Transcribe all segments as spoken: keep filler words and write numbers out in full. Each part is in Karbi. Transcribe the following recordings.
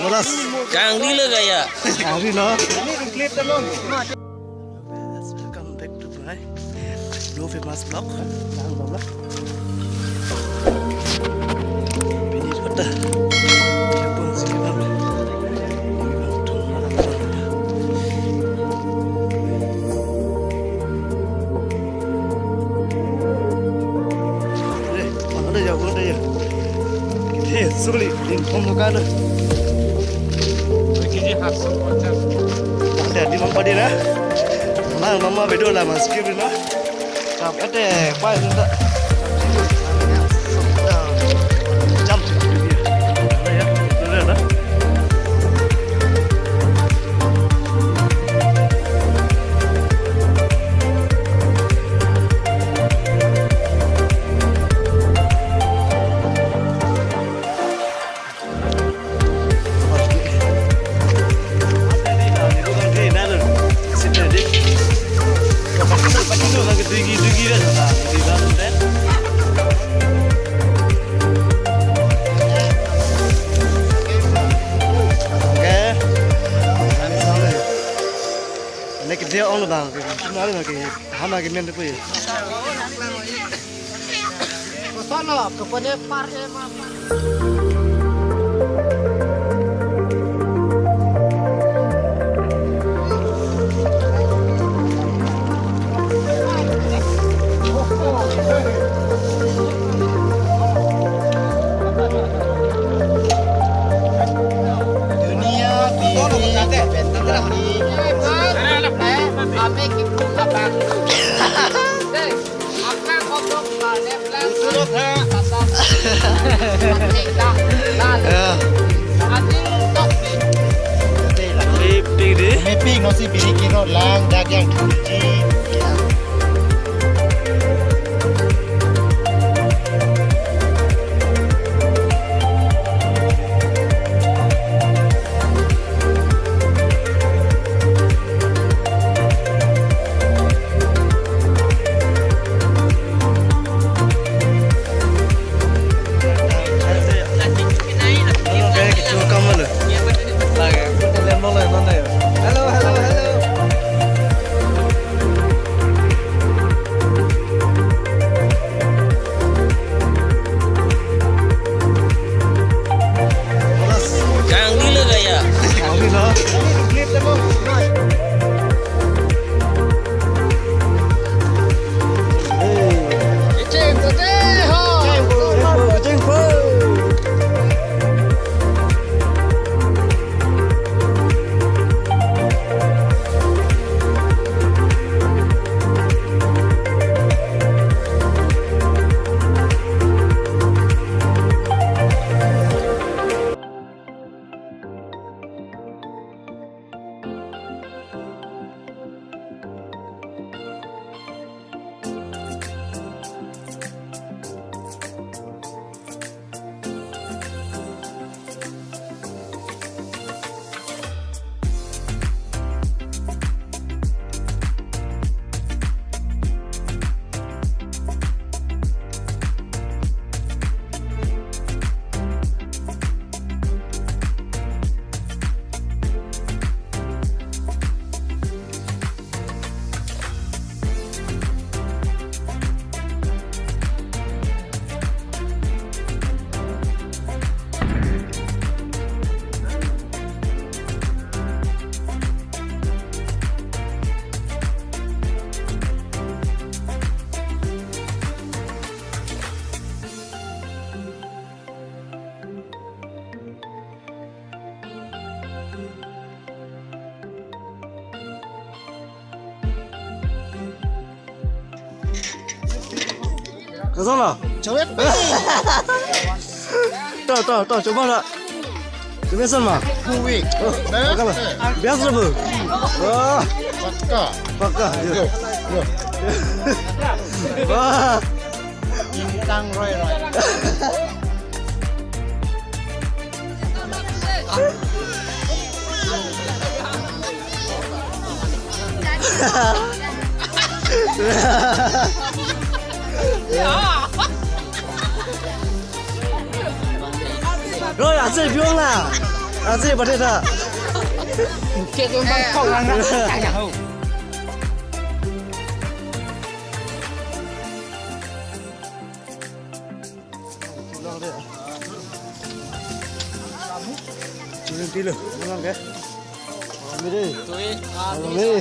Malas. Kangri lo gaya. Kangri lo. Guys, welcome back to my new famous vlog. Kang vlog. Pini kota. Kepon si kebab. Ada ya, ada ya. Kita suli di pom dukan. Kita harus macam. Ada di Mang Padi na. Mang mama bedo lah mas kiri na. Tap ete pai nunda. Jam. Ada ya. Ada ya. Oke. Ini kita on bang, kemari lagi, hana ke men pui. Kosono, kepone par e ma. Dunia TV, Ame ki pun abang. Dei, apna kodok ba ne plan. Usulot ha. Ya. Adi top. Mepik dei. Mepik nosi biri kiro lang dagang kunci. Hello, hello, hello. Kangri lo gaya. Kangri lo. Kasana? Chawet. To, to, to, coba lah. Coba san ma. Kuwi. Oh, pakai lah. Biasa bu. Wah. Pakka. Pakka. Yo, yo. Wah. Bintang roi roi. Roi, asal biong lah. Aji bade ta. Chulin tilo, manang ke? Kami deh. Kami deh.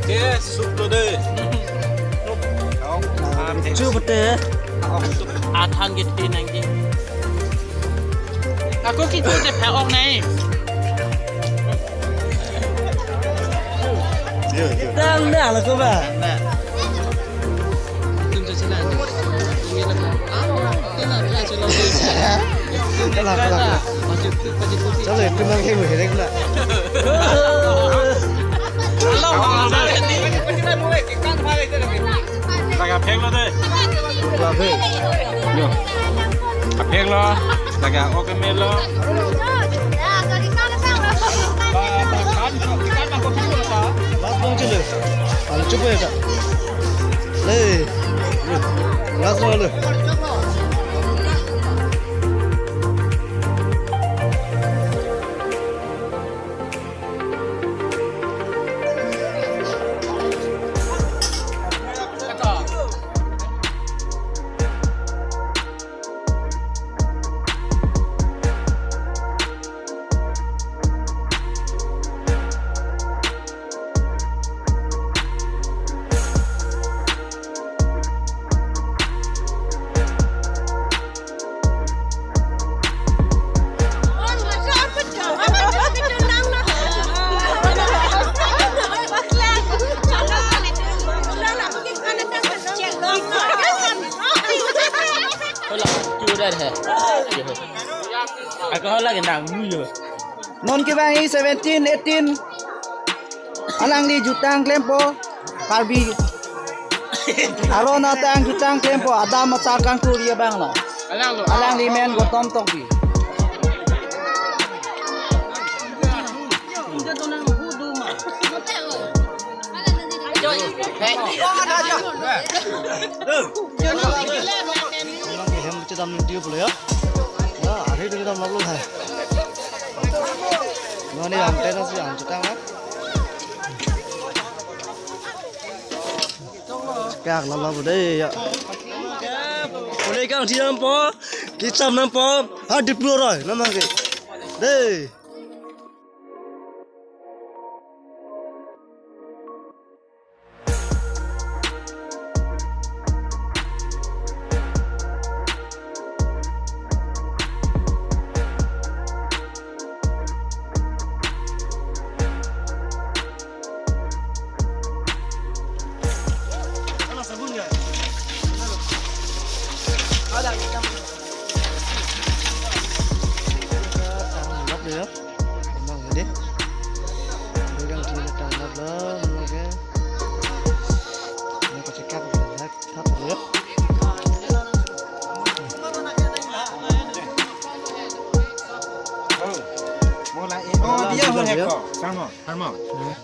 Ke sup lo dei. Chu bete. Athan ke tin nangji. Ako ke chu de pha ong nai. Yo, yo. Dang na la ko ba. Kalang, kalang. Chalo, ekdom nang heng heng na. Laga phek lo dei. Laga phek. Yo. Phek lo. Laga oke me lo. Last bong chile. Ang chupo ya. Le. Last bong le. Hola, tu udah deh. Alcohol lagi nang muyo. Non kevang seventeen, eighteen. Alangli jutang klempo. Karbi aron atang jutang klempo. Adam atar kangturi abang lo. Alang lo. Alangli men Gotom Tokbi. Hem chedam nung tio pulo ya. Ya, hari itu kita belum hai. Noni ham tena si ham chutang kan. Kak lala bu dei ya. Boleh kang diam po, kicham nam po, ha di pulo roi, namang ke. Dei. Oh, biya ahut he ko. Sarmo, sarmo.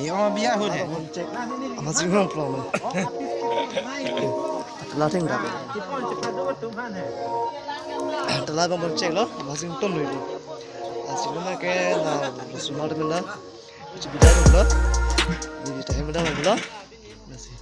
Eh, oh, biya ahut he. Ama sing rong plong lo. Atala thengdak. Atala bang bang chek lo. Ama sing tom lo. Asilo ma ke la sumar de la. Chibida lo. Di tahim da lo. Nasi.